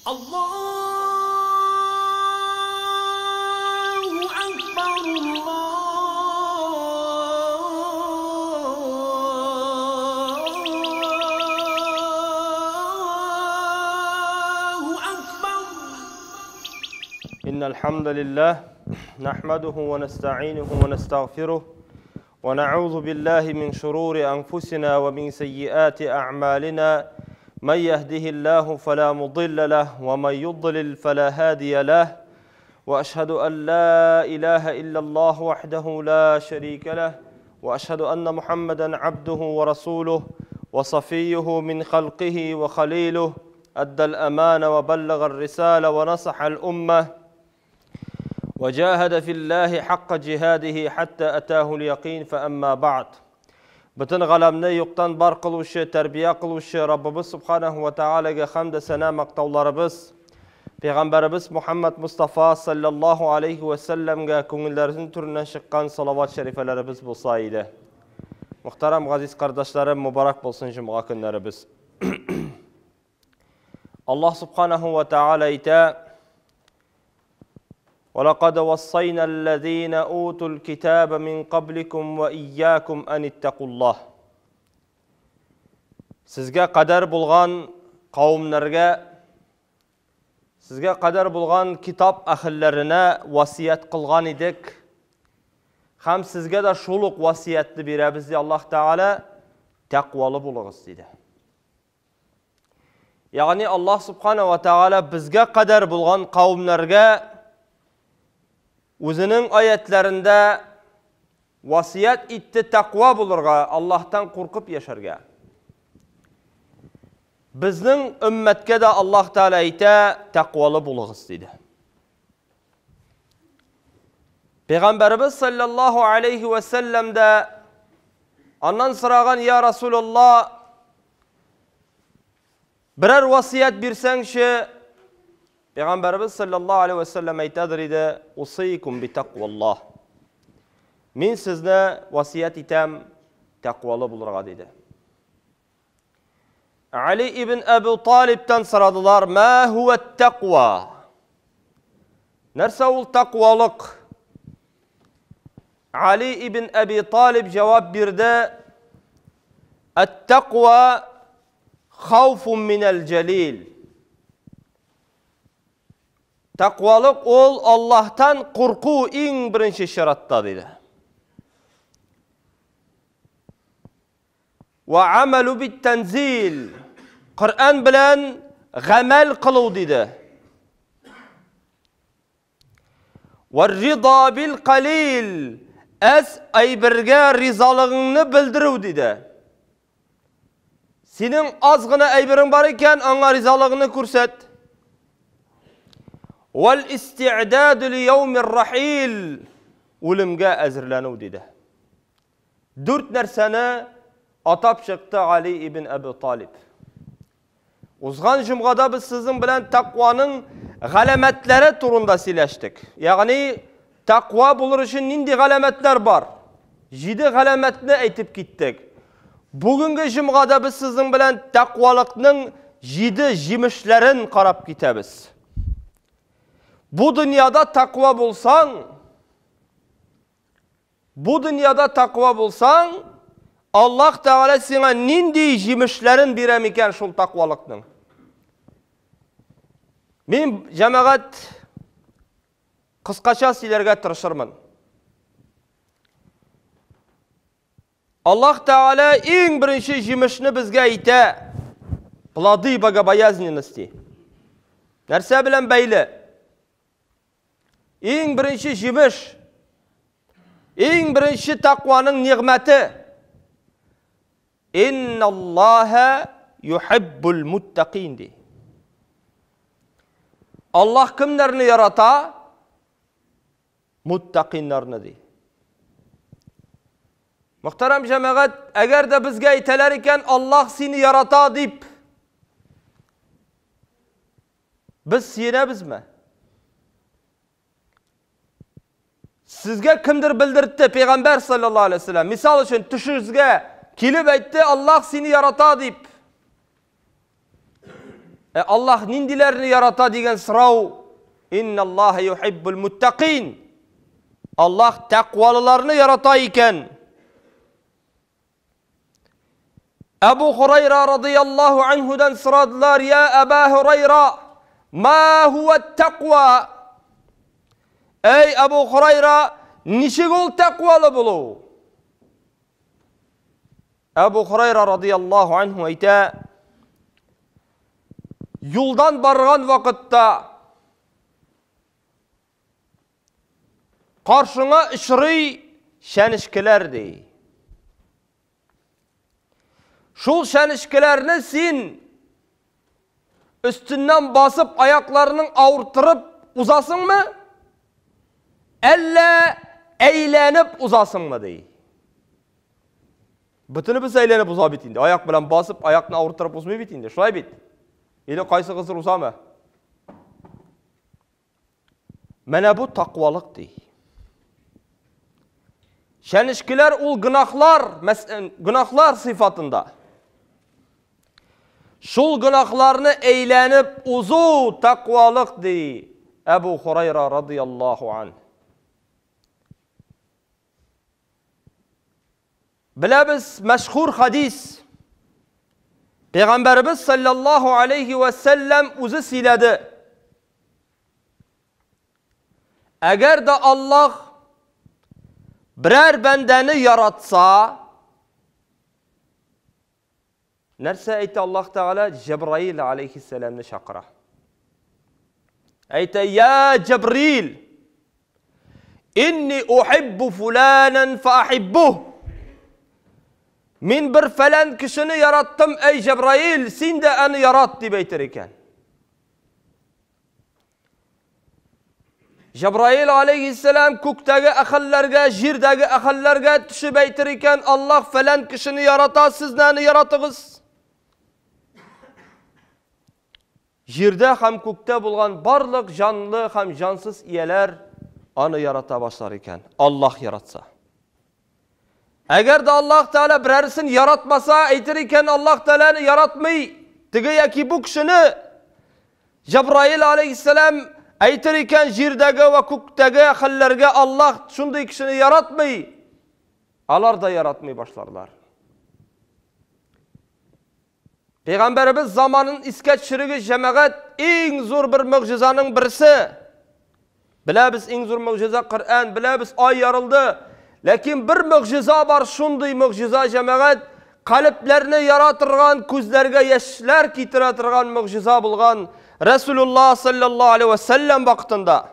الله أكبر الله أكبر. إن الحمد لله نحمده ونستعينه ونستغفره ونعوذ بالله من شرور أنفسنا ومن سيئات أعمالنا، من يهده الله فلا مضل له ومن يضلل فلا هادي له، وأشهد أن لا إله إلا الله وحده لا شريك له، وأشهد أن محمدا عبده ورسوله وصفيه من خلقه وخليله، أدى الأمانة وبلغ الرسالة ونصح الأمة وجاهد في الله حق جهاده حتى أتاه اليقين. فأما بعد، Бүтән ғаламны юктан бар кылучы, тәрбия кылучы Раббыбыз Субханаһу ва Таалагә хәмд сәна мактауларыбыз, Пәйгамбәребез Мухаммад Мустафа саллаллаһу алейхи ва сәлләмгә күңелләребезнең түреннән чыккан салават шәрифәләребез булса иде. Мөхтәрәм газиз кардәшләрем, мөбарәк булсын җомга көннәребез. Аллаһ Субханаһу ва Таала әйтә: ولقد وصينا الذين أوتوا الكتاب من قبلكم وإياكم أن اتقوا الله. Сезгә кадәр булган кавымнарга, сезгә кадәр булган китап әһелләренә васият кылган идек. Һәм сезгә дә шул ук васиятне бирәбез, ди Аллаһ Тәгалә, тәкъвалы булыгыз, диде. Ягъни Аллаһ Субхана ва Тәгалә безгә кадәр булган кавымнарга үзенең аятларында васият итте тәкъва булырга, Аллаһтан куркып яшәргә. Безнең өммәткә дә Аллаһ Тәгалә әйтә, тәкъвалы булыгыз, диде. Пәйгамбәребез саллаллаһу алейхи ва сәлләм дә аннан сораган: "Я Расулуллаһ, берәр васият бирсәңче?" Пәйгамбәребез саллаллаһу алейхи ва сәлләм әйтәдер иде: "Усыйкум би тәкъваллаһ." Мин сезне васият итәм тәкъвалы булырга, диде. Али ибн Әбу Талибтан сорадылар: "Ма хуа тәкъва?" Нәрсә ул тәкъвалык? Али ибн Әби Талиб җавап бирде: "Ат-тәкъва хауфун минәл җәлил." Тәкъвалык ул Аллаһтан курку иң беренче чиратта, диде. Ва амалу бит-танзил. Коръән белән гамәл кылу, диде. Вар-рида бил-қалил. Әз әйбергә ризалыгыңны белдерү, диде. Синең аз гына әйберең бар икән, аңа ризалыгыңны күрсәт. Вал-исти'даду ли-яумир рахил. Үлемгә әзерләнү, диде. Дүрт нәрсәне атап чыкты Али ибн Әбу Талиб. Узган җомгада без сезнең белән тәкъваның галәмәтләре турында сөйләштек. Ягъни тәкъва булыр өчен нинди галәмәтләр бар? 7 галәмәтне әйтеп киттек. Бүгенге җомгада без сезнең белән тәкъвалыкның 7 җимешләрен карап китәбез. Бу дөньяда тәкъва булсаң, бу дөньяда тәкъва булсаң, Аллаһ Тәгалә сиңа нинди җимешләрен бирә микән шул тәкъвалыкның? Мин, җәмәгать, кыскача сөйләргә тырышырмын. Аллаһ Тәгалә иң беренче җимешне безгә әйтә: плоды богобоязненности. Нәрсә белән бәйле? Иң беренче җимеш, иң беренче тәкъваның нигъмәте. Инналлаһа юхиббул муттакин, ди. Аллаһ кемнәрне ярата? Муттакиннарны, ди. Мөхтәрәм җәмәгать, әгәр дә безгә әйтәләр икән, Аллаһ сине ярата дип, без сөенәбезме? Сезгә кемдер белдертте, Пәйгамбәр саллаллаһу алейһи ва сәлләм, мисал өчен, төшегезгә килеп әйтте, Аллаһ сине ярата дип. Ә Аллаһ ниндиләрне ярата дигән сорау, Инналлаһа юхиббул муттакин. Аллаһ тәкъвалыларны ярата икән. Әбу Хурайра радыяллаһу анһудан сорадылар, Я Әба Хурайра, ма хуа тәкъва? Әй Әбу Хурайра, ничек ул тәкъвалы булу? Әбу Хурайра радыяллаһу анһу әйтә, юлдан барган вакытта каршыңа очрый чәнечкеләр ди. Шул чәнечкеләрне син өстеннән басып аякларының авырттырып узасыңмы? Әллә әйләнеп узасыңмы ди. Бөтенебез әйләнеп уза бит инде. Аяк белән басып, аякны авырттырып узмый бит инде. Шулай бит? Или кайсыгыздыр узамы? Менә бу тақвалык ди. Чәнечкеләр ул гөнаһлар, гөнаһлар сыйфатында. Шул гөнаһларны әйләнеп узу тақвалык ди Әбу Хурайра радияллаһу ан. Беләбез, мәшһүр хадис. Пәйгамбәребез саллаллаһу алейхи вә сәлләм үзе сөйләде. Әгәр дә Аллаһ берәр бәндәне яратса, Нәрсә әйтә Аллаһ Тәгалә? Җәбраил алейхиссәламне чакыра. Әйтә, Я Җәбрил, инни ухиббу фуланан фаахиббуh. Мин бер фәлән кешене яраттым, әй Җәбраил, син дә аны ярат, дип әйтер икән. Җәбраил алейхиссәлам күктәге әхәлләргә, җирдәге әхәлләргә төшеп әйтер икән, Аллаһ фәлән кешене ярата, сез дә аны яратыгыз. Җирдә һәм күктә булган барлык җанлы һәм җансыз ияләр аны ярата башлар икән, Аллаһ яратса. Әгәр дә Аллаһ Тәгалә берәрсен яратмаса, әйтер икән, Аллаһ Тәгаләне яратмый, теге яки бу кешене Җәбраил алейхиссәлам әйтер икән, җирдәге вә күктәге хәлләргә Аллаһ шундый кешене яратмый, алар да яратмый башларлар. Пәйгамбәребез заманын искә төшерегез, җәмәгать, иң зур бер могҗизаның берсе. Беләбез, иң зур могҗиза Коръән, беләбез, ай ярылды. Ләкин бер могҗиза бар, шундый могҗиза, җәмәгать, калебләрне яра торган, күзләргә яшьләр китерә торган могҗиза булган Расулуллаһ саллаллаһу алейһи ва сәлләм вакытында.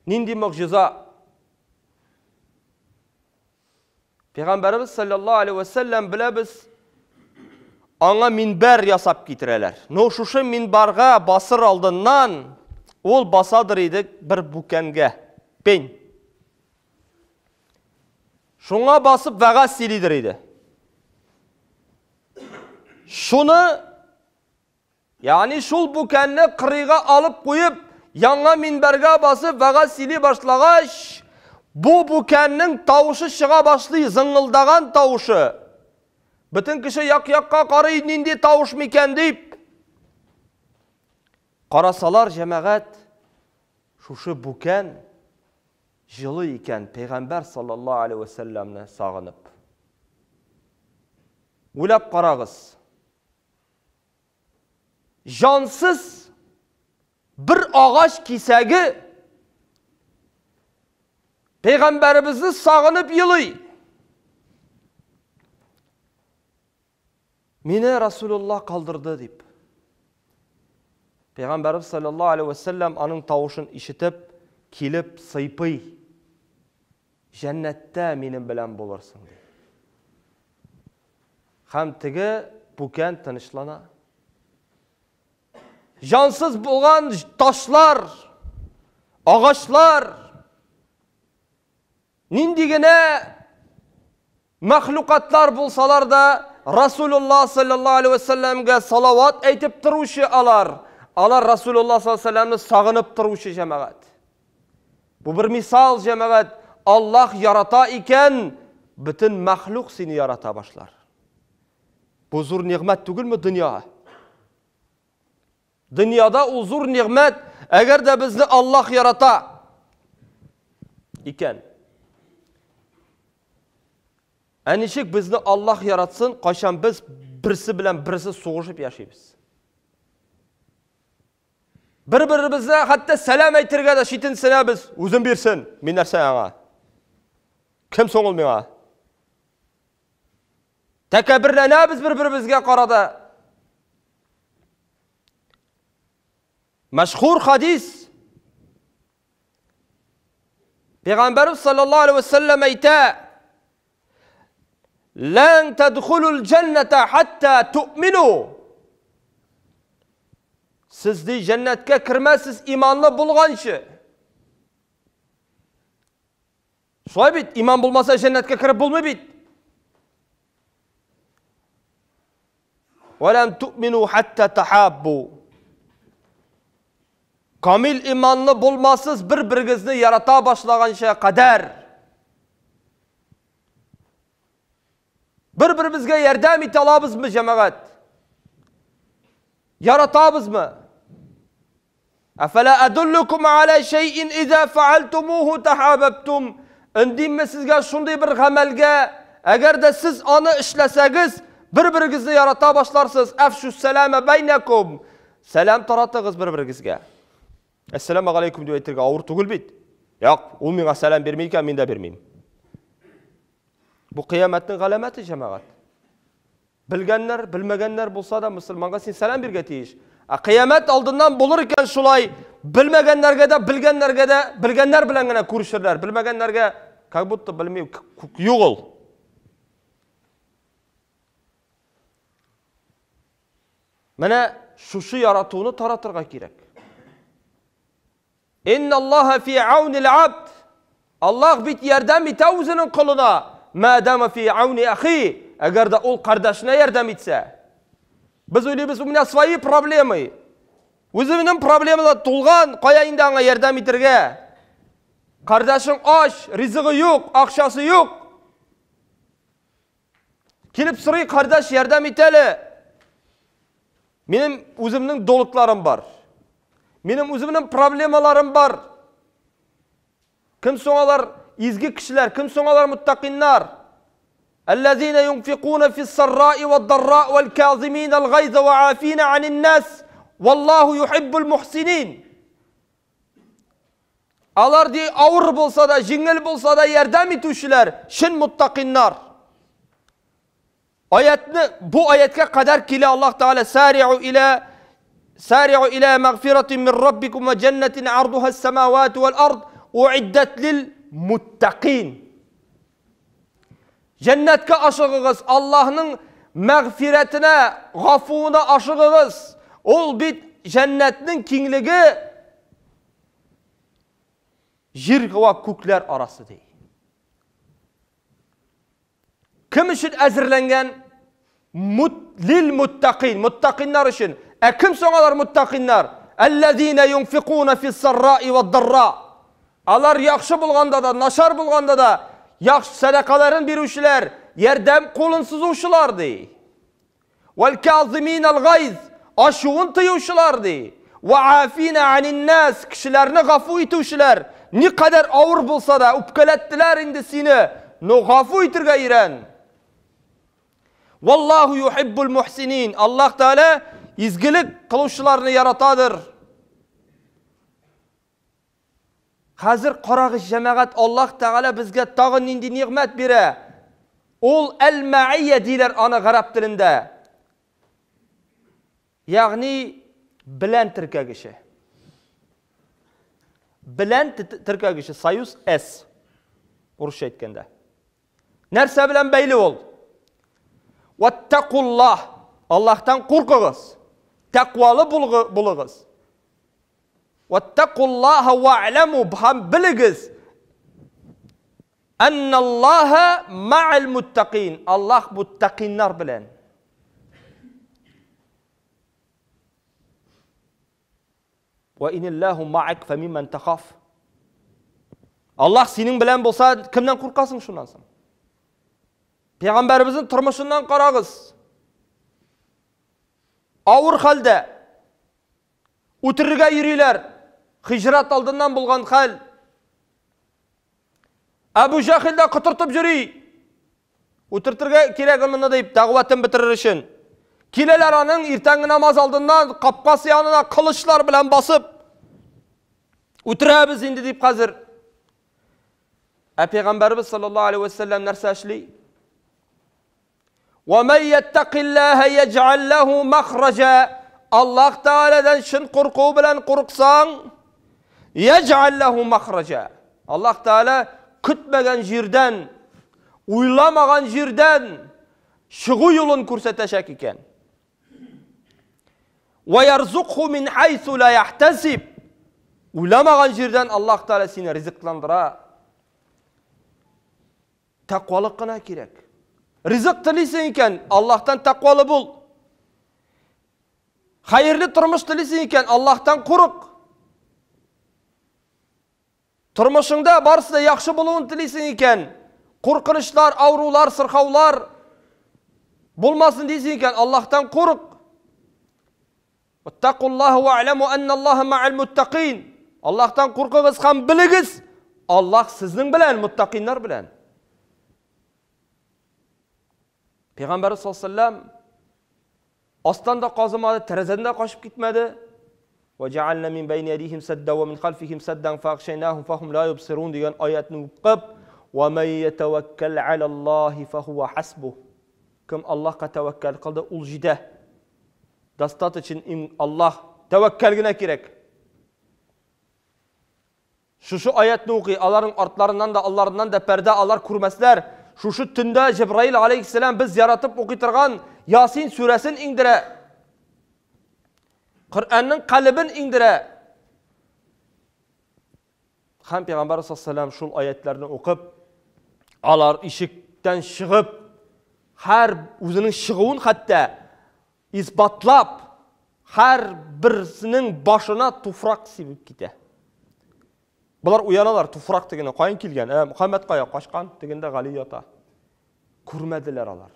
Нинди могҗиза? Пәйгамбәребез саллаллаһу алейһи ва сәлләм беләбез, аңа минбәр ясап китерәләр. Но шушы минбарга басыр алдыннан ул басадыр иде бер бүкәнгә, пень. Шуңа басып вәгазь сөйлидер иде. Шуны Ягъни шул бүкәнне кырыйга алып куеп, яңа минбәргә басып вәгазь сөйли башлагач, бу бүкәннең тавышы чыга башлый, зыңгылдаган тавышы. Бөтен кеше як-якка карый, нинди тавыш микән дип. Карасалар, җәмәгать, шушы бүкән җылы икән, пәйгамбәр саллаллаһу алейһи ва сәлләмне сагынып. Уйлап карагыз. Җансыз бер агач кисәге пәйгамбәребезне сагынып елый. Мине Расулуллаһ калдырды дип. Пәйгамбәребез саллаллаһу алейһи ва сәлләм аның тавышын ишетеп, килеп сыйпый. Җәннәттә минем белән булырсың ди. Һәм теге бүкән тынычлана. Җансыз булган ташлар, агачлар, нинди генә мәхлукатлар булсалар да, Расулуллаһ саллаллаһу алейһи ва сәлләмгә салават әйтеп торучы алар, алар Расулуллаһ саллаллаһу алейһи ва сәлләмне сагынып торучы җәмәгать. Бу бер мисал, җәмәгать, Аллаһ ярата икән, бөтен мәхлук сине ярата башлар. Бу зур нигъмәт түгелме дөнья? Дөньяда ул зур нигъмәт, әгәр дә безне Аллаһ ярата икән. Ә ничек безне Аллаһ яратсын, кайчан без берсе белән берсе сугышып яшибез? Бер-беребезгә хәтта сәлам әйтергә дә читенсенәбез. Үзем бирсен, мин нәрсә аңа? Кем соң ул миңа? Тәкәбберләнәбез бер-беребезгә карада. Мәшһүр хадис. Пәйгамбәрбез саллаллаһу алейһи ва сәлләм әйтә: "Лән тадхулул җәннәтә хатта ту'мину." Сез ди җәннәткә кермәссез иманлы булганчы. Шулай бит, иман булмаса җәннәткә кереп булмый бит. Вәлән ту'мину хатта тахаббу. Камил иманлы булмасыз бер-берегезне ярата башлаганча кадәр. Бер-беребезгә ярдәм итә алабызмы, җәмәгать? Яратабызмы? Әфәлә әдуллукум аля шәйин иза фәәлтумуху тахабабтум. Өндимме сезгә шундый бер гамәлгә, әгәр дә сез аны эшләсәгез, бер-берегезне ярата башларсыз. Әфшу сәлама бәйнәкум. Сәлам таратыгыз бер-берегезгә. Әссәламу алейкум дип әйтергә авыр түгел бит. Юк, ул миңа сәлам бирми икән, мин дә бирмим. Бу кыямәтнең галәмәте, җәмәгать. Белгәннәр, белмәгәннәр булса да, мөселманга син сәлам биргә тиеш. Ә кыямәт алдыннан булыр икән шулай, белмәгәннәргә дә, белгәннәргә дә, белгәннәр белән генә күрешерләр, белмәгәннәргә как будто белми, юк ул. Менә шушы яратуны таратырга кирәк. Инналлаһа фи аунил абд. Аллаһ бит ярдәм итә үзенең колына. Ма дама фи ауни ахи. Әгәр дә ул кардәшенә ярдәм итсә. Без уйлыйбыз, у меня свои проблемы. Үземнең проблемалар тулган, кая инде аңа ярдәм итергә? Кардәшең ач, ризыгы юк, акчасы юк. Килеп сорый, кардәш, ярдәм ит әле. Минем үземнең долгларым бар. Минем үземнең проблемаларым бар. Кем соң алар изге кешеләр, кем соң алар муттакиннар? Аллазина юнфикуна фис-сарраи вад-дарра вал-казимина аль-гайза ва-афина анин-нас. Валлаху юхиббул мухсинин. Алар ди авыр булса да, җиңел булса да ярдәм итүчеләр, чын муттакиннар. Аятны бу аяткә кадәр килә Аллаһ Тәгалә сари'у иля сари'у иля мәгъфиратин мин раббикум ва җәннәтин ардуха ас-самавату вал ард уиддат лил муттакин. Җәннәткә ашыгыгыз, Аллаһның мәгъфирәтенә, гафуына ашыгыгыз. Ул бит җәннәтнең киңлеге җир вә күкләр арасы ди. Кем өчен әзерләнгән? Мут, лил муттакин, муттакиннар өчен. Ә кем соң алар муттакиннар? Әлләзина юнфикуна фис-сарраи вад-дарра. Алар яхшы булганда да, начар булганда да яхшы сәдакаларын бирүчеләр, ярдәм кулын сузучылар ди. Вал казимин аль-гайз, ачуын тыючылар ди. Ва афина анин-нас, кешеләрне гафу итүчеләр. Никадәр авыр булса да, үпкәләттеләр инде сине, но гафу итергә өйрән. Валлаху юхиббул мухсинин. Аллаһ Тәгалә изгелек кылучыларны яратадыр. Хәзер карагыз, җәмәгать, Аллаһ Тәгалә безгә тагын нинди нигъмәт бирә. Ул әл-мәия диләр аны гарәп телендә. Ягъни белән теркәгече. Белән теркәгече союз S. Урысча әйткәндә. Нәрсә белән бәйле ул? Ваттакуллаһ. Аллаһтан куркыгыз. Тәкъвалы булыгыз. Ваттакуллаһа ва'ламу һәм белегез. Анналлаһа ма'ал муттакин. Аллаһ муттакиннар белән. Ва иниллаху ма'ак фамимман тахаф. Аллаһ синең белән булса, кемнән куркасың шуннан соң? Пәйгамбәребезнең тормышыннан карагыз. Авыр хәлдә. Үтерергә йөриләр. Хиҗрат алдыннан булган хәл. Әбу Җәһел дә котыртып йөри. Үтертергә кирәк моны дип, дәгъватын бетерер өчен. Киләләр аның иртәнге намаз алдыннан капкасы янына кылычлар белән басып, үтерәбез инде дип хәзер. Ә пәйгамбәрбез саллаллаһу алейһи ва сәлләм нәрсә эшли? Ва ман яттакиллаһа яҗ'ал лаху махраҗа. Аллаһ Тәгаләдән чын курку белән курыксаң, яҗ'ал лаху махраҗа. Аллаһ Тәгалә көтмәгән җирдән, уйламаган җирдән чыгу юлын күрсәтәчәк икән. Ва ярзукху мин хайсу ла яхтасиб. Уйламаган җирдән Аллаһ Тәгалә сине ризыкландыра. Тәкъвалык кына кирәк. Ризык телисең икән, Аллаһтан тәкъвалы бул. Хәерле тормыш телисең икән, Аллаһтан курык. Тормышыңда барысы да яхшы булуын телисең икән, куркынычлар, авырулар, сырхаулар булмасын дисең икән, Аллаһтан курык. Ваттакуллаһа ва'ламу анналлаһа ма'ал муттакин. Аллаһтан куркыгыз һәм белегез, Аллаһ сезнең белән, муттакиннар белән. Пәйгамбәр саллаллаһу алейһи астан да казымады, тәрәзәдән дә качып китмәде. Ваҗаална мин бәйни әдихим садда ва мин халфихим саддан фахшайнахум фахум ла юбсирун дигән аятны укып, ва ман ятаваккал алаллаһи фахува хасбу. Кем Аллаһка тәвәккәл кылды, ул җитә. Достаточен им Аллаһ. Тәвәккәл генә кирәк. Шушы аятны укый, аларның артларыннан да, алларыннан да пәрдә алар күрмәсләр. Шушы төндә Җәбраил алейхиссалам без яратып укый торган Ясин сүрәсен иңдерә. Коръәннең калебен иңдерә. Һәм Пәйгамбәр саллаллаху шул аятларны укып, алар ишектән чыгып, һәр үзенең чыгуын хәтта исбатлап, һәр берсенең башына туфрак сибеп китә. Болар уяналар, туфрак дигәне каян килгән? Ә, Мөхәммәд кая качкан? Тегендә Гали ята. Күрмәделәр алар.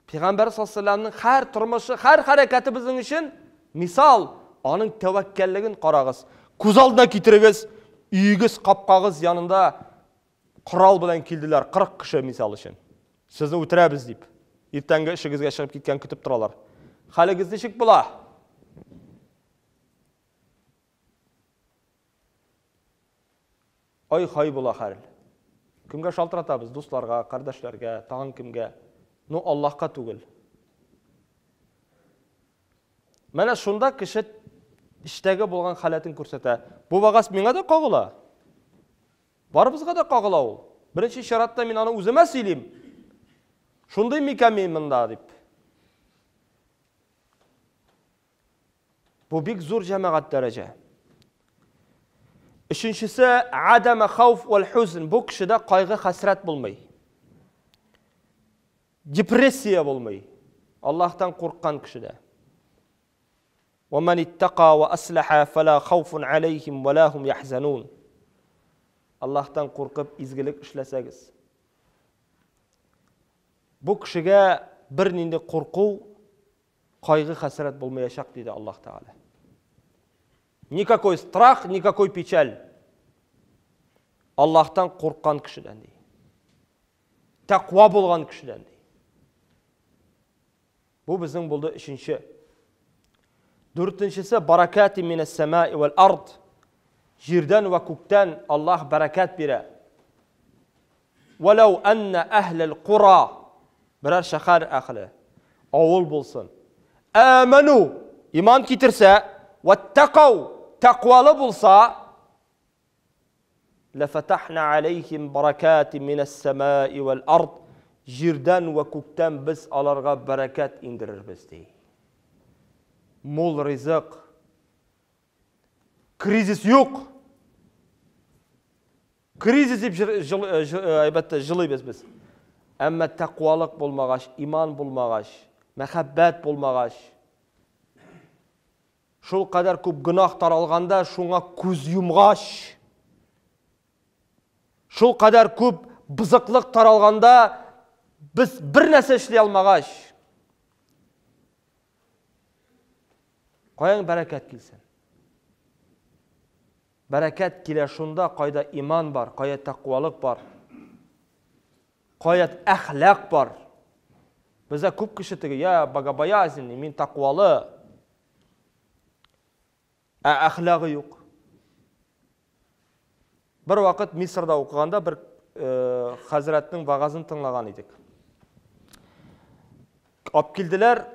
Пәйгамбәр саллаллаху һәр тормышы, һәр хәрәкәте безнең өчен мисал. Аның тәвәккәллеген карагыз. Күз алдына китерегез, өегез, капкагыз янында корал белән килделәр, 40 кеше мисал өчен. Сезне үтерәбез дип. Иртәнге эшегезгә чыгып киткән көтеп торалар. Хәлегез ничек була? Ай-хай була хәл. Кемгә шалтыратабыз? Дусларга, кардәшләргә, тагын кемгә? Ну, Аллаһка түгел. Менә шунда кеше эчтәге булган халәтен күрсәтә. Бу вагаз миңа да кагыла. Барыбызга да кагыла ул. Беренче чиратта мин аны үземә сөйлим. Шундый микән мин монда дип. Бу бик зур җәмәгать дәрәҗә. Өченчесе адама хауф вал хузн. Бу кешедә кайгы хәсрәт булмый. Депрессия булмый. Аллаһтан курккан кешедә. ومن اتقى وأصلح فلا خوف عليهم ولا هم يحزنون. Аллаһтан куркып изгелек эшләсәгез, бу кешегә бернинди курку кайгы хәсрәт булмаячак, диде Аллаһ Тәгалә. Никакой страх, никакой печаль. Аллаһтан курккан кешедән ди. Тәкъва булган кешедән ди. Бу безнең булды өченче. Дүртенчесе баракати минәс самаи вәл ард. Җирдән вә күктән Аллаһ бәрәкәт бирә. Вәләү әннә әһлел кура, берәр шәһәр әһле, авыл булсын. Әмәну, иман китерсә, вәттәкау, тәкъвалы булса, ләфәтәхнә алейхим баракатин минәс сәмаи вәл ард, җирдән вә күктән без аларга бәрәкәт иңдерербез, ди. Мул ризык, кризис юк. Кризис дип әлбәттә җылыйбыз без. Әмма тәкъвалык булмагач, иман булмагач, мәхәббәт булмагач, шул кадәр күп гөнаһ таралганда, шуңа күз йомгач, шул кадәр күп бызыклык таралганда, без бер нәрсә эшли алмагач, Каян бәрәкәт килсен? Бәрәкәт килә шунда, кайда иман бар, кая тәкъвалык бар, кая әхлак бар. Бездә күп кеше теге, я богобоязненный, мин тәкъвалы. Ә әхлагы юк. Бер вакыт Мисырда укыганда бер э, хәзрәтнең вагазын тыңлаган идек. Алып килделәр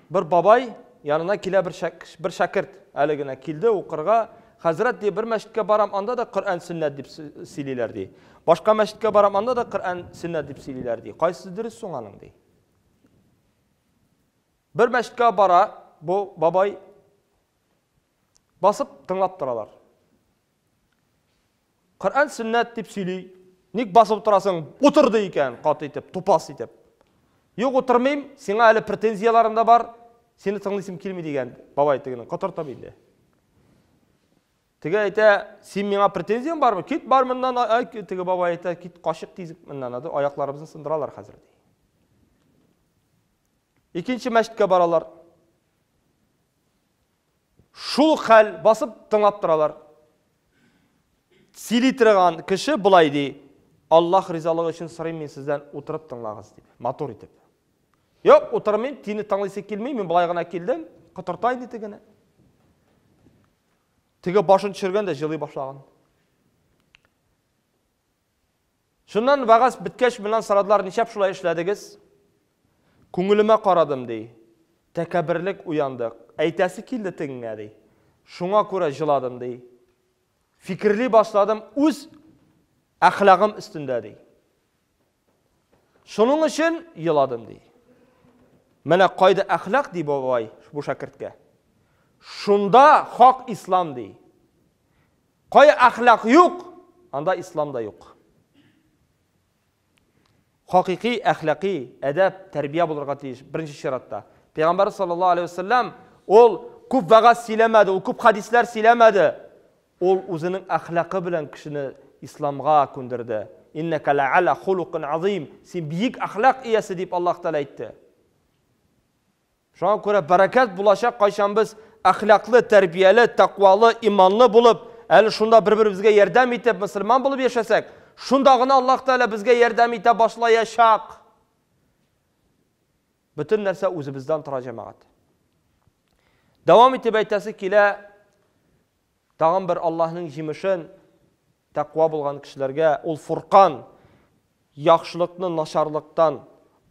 бер бабай янына килә бер, шәк, бер шәкерт әле генә килде укырга. Хәзрәт ди, бер мәчеткә барам, анда да Коръән сөннәт дип сөйлиләр ди. Башка мәчеткә барам, анда да Коръән сөннәт дип сөйлиләр ди. Кайсы дөрес соң аның ди. Бер мәчеткә бара бу бабай, басып тыңлап торалар. Коръән сөннәт дип сөйли. Ник басып торасың? Утыр ди икән, каты итеп, тупас итеп. Юк, утырмыйм, сиңа әле претензияләрем дә бар, сине тыңлыйсым килми дигән бабай тегене котыртып инде. Теге әйтә, син миңа претензияң бармы? Кит бар моннан, ай, теге бабай әйтә, кит кашык тиз моннан, аякларыбызны сындыралар хәзер ди. Икенче мәчеткә баралар. Шул хәл басып тыңлап торалар. Сөйли торган кеше болай ди: Аллаһ ризалыгы өчен сорыйм мин сездән, утырып тыңлагыз дип, матур итеп. Юк, утырмыйм, тине тыңлыйсы килми, мин болай гына килдем, котырта инде тегене. Теге башын төшергән дә җылый башлаган. Шуннан вәгазь беткәч, моннан сорадылар, нишләп шулай эшләдегез? Күңелемә карадым, ди. Тәкәбберлек уянды. Әйтәсе килде тегеңә, ди. Шуңа күрә җыладым, ди. Фикерли башладым үз әхлагым өстендә, ди. Шуның өчен еладым, ди. Менә кайда әхлак, ди бабай бу шәкерткә. Шунда хак ислам, ди. Кая әхлак юк, анда ислам да юк. Хакыйкый әхлакый әдәп, тәрбия булырга тиеш беренче чиратта. Пәйгамбәр саллаллаһу алейһи вәсәлләм ул күп вәгазь сөйләмәде, ул күп хадисләр сөйләмәде. Ул үзенең әхлакы белән кешене исламга күндерде. Иннәкә ләаля хулукын азим. Син бөек әхлак иясе дип Аллаһ Тәгалә әйтте. Шуңа күрә бәрәкәт булачак, кайчан без әхлаклы, тәрбияле, тәкъвалы, иманлы булып, әле шунда бер-беребезгә ярдәм итеп, мөселман булып яшәсәк, шунда гына Аллаһ Тәгалә безгә ярдәм итә башлаячак. Бөтен нәрсә үзебездән тора, җәмәгать. Дәвам итеп әйтәсе килә, тагын бер Аллаһның җимешен тәкъва булган кешеләргә, ул фуркан, яхшылыкны начарлыктан,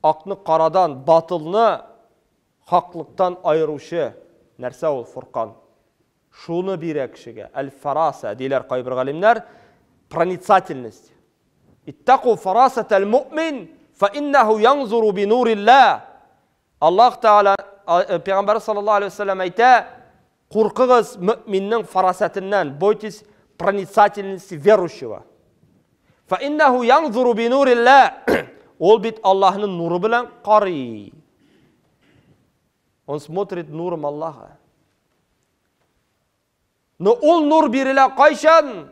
акны карадан, батылны хаклыктан аеручы нәрсә ул фуркан. Шуны бирә кешегә. Әл-фараса диләр кайбер галимнәр, проницательность. Иттаку фарасатал муъмин, фа иннаху янзуру би нурилла. Аллаһ Тәгалә Пәйгамбәр саллаллаһу алейһи вәсәлләм әйтә, куркыгыз мөминнең фарасәтеннән, бойтесь проницательности верующего. Фа иннаху янзуру би нурилла. Ул бит Аллаһның нуры белән карый. Он смотрит нуром Аллаха. Но ул нур бирелә кайчан?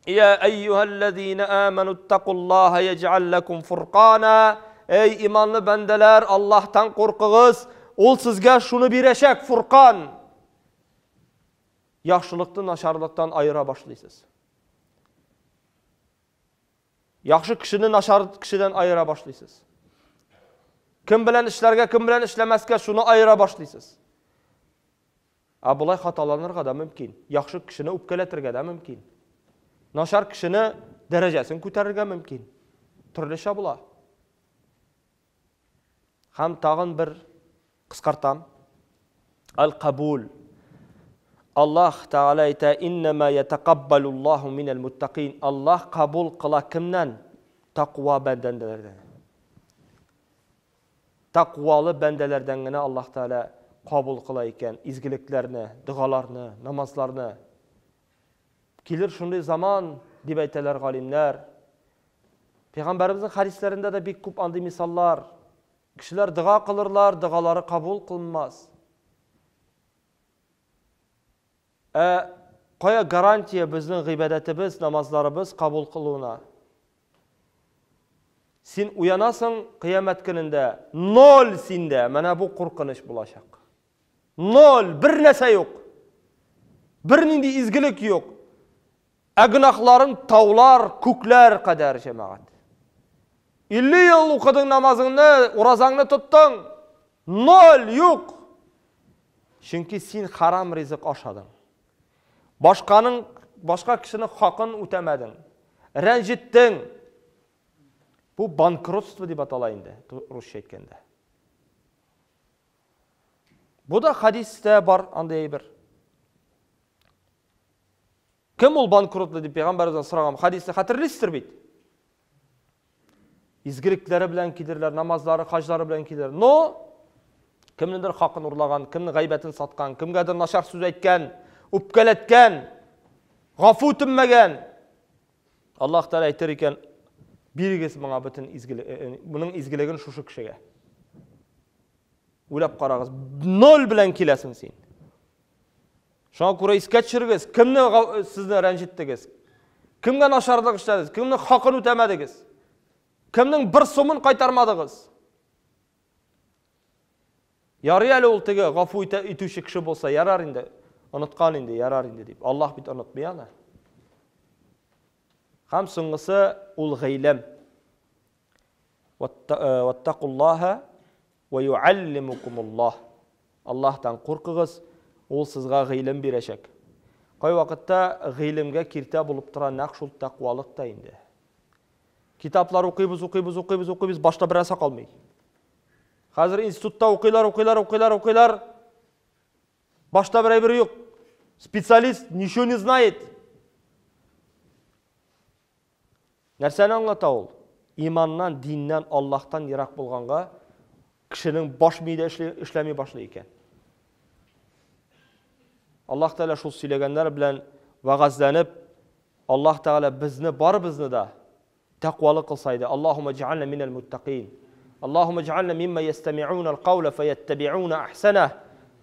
Я әйюһәлләзина аману иттакуллаһа яҗ'ал лакум фуркана. Эй иманлы бәндәләр, Аллаһтан куркыгыз, ул сезгә шуны бирәчәк, фуркан. Яхшылыкны начарлыктан аера башлыйсыз. Яхшы кешене начар кешедән аера башлыйсыз. Кем белән эшләргә, кем белән эшләмәскә, шуны аера башлыйсыз. Ә болай хаталанырга да мөмкин. Яхшы кешене үпкәләтергә дә мөмкин. Начар кешене дәрәҗәсен күтәрергә мөмкин. Төрлечә була. Һәм тагын бер кыскартам. Әл-кабул. Аллаһ Тәгалә әйтә, «Иннәмә ятакаббалуллаһу минәл муттакин». Аллаһ кабул кыла кемнән? Тәкъва бәндәләрдән. Тәкъвалы бәндәләрдән генә Аллаһ Тәгалә кабул кыла икән изгелекләрне, догаларны, намазларны. Килер шундый заман, дип әйтәләр галимнәр. Пәйгамбәребезнең хәдисләрендә дә бик күп андый мисаллар. Кешеләр дога кылырлар, догалары кабул кылынмас. Ә кая гарантия безнең гыйбадәтебез, намазларыбыз кабул кылуына? Син уянасың кыямәт көнендә, ноль синдә, менә бу куркыныч булачак. Ноль, бер нәрсә юк. Бернинди изгелек юк. Ә гөнаһларың таулар, күкләр кадәр, җәмәгать. 50 ел укыдың намазыңны, уразаңны тоттың. Ноль юк. Чөнки син харам ризык ашадың. Башканың, башка кешенең хакын үтәмәдең. Рәнҗеттең. Бу банкротство дип атала инде, русча әйткәндә. Бу да хадистә бар андый әйбер. Кем ул банкротлы дип пәйгамбәребездән сораган хадисне хәтерлисездер бит. Изгелекләре белән килерләр, намазлары, хаҗлары белән килер. Но кемнеңдер хакын урлаган, кемнең гайбәтен саткан, кемгәдер начар сүз әйткән, үпкәләткән, гафу үтенмәгән. Аллаһ Тәгалә әйтер икән, бирегез моңа бөтен изгелек, э, э, моның изгелеген шушы кешегә. Уйлап карагыз, ноль белән киләсең син. Шуңа күрә искә төшерегез, кемне сезне рәнҗеттегез? Кемгә начарлык эшләдегез? Кемнең хакын үтәмәдегез? Кемнең бер сумын кайтармадыгыз? Ярый әле ул теге гафу итә итүче кеше булса, ярар инде. Оныткан инде, ярар инде дип. Аллаһ бит онытмый аны. Һәм соңгысы ул гыйлем. Ваттакуллаһа ва юаллимукумуллаһ. Аллаһтан куркыгыз, ул сезгә гыйлем бирәчәк. Кайвакытта гыйлемгә киртә булып тора нәкъ шул тәкъвалык та инде. Китаплар укыйбыз, укыйбыз, укыйбыз, укыйбыз, башта бер нәрсә калмый. Хәзер институтта укыйлар, укыйлар, укыйлар, укыйлар. Башта бер әйбер юк. Специалист ничего не знает. Нәрсәне аңлата ул? Иманнан, диннән, Аллаһтан ерак булганга кешенең баш мие дә эшләми башлый икән. Аллаһ Тәгалә шул сөйләгәннәр белән вәгазьләнеп, Аллаһ Тәгалә безне барыбызны да тәкъвалы кылса иде. Аллаһумма җәгъальна минәл муттакин. Аллаһумма җәгъальна мимма ястәми'уна ал-каула фаяттаби'уна ахсана.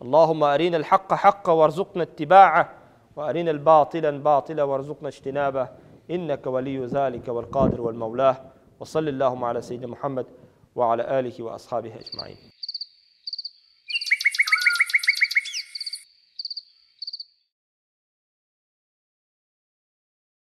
Аллаһумма арина ал-хакка хакка варзукна иттиба'а ва арина ал-батила батила варзукна иҗтинаба. Иннака валию залика вал кадир вал маула. Ва саллиллаху аля саййидина Мухаммад ва аля алихи ва асхабихи аҗмаин.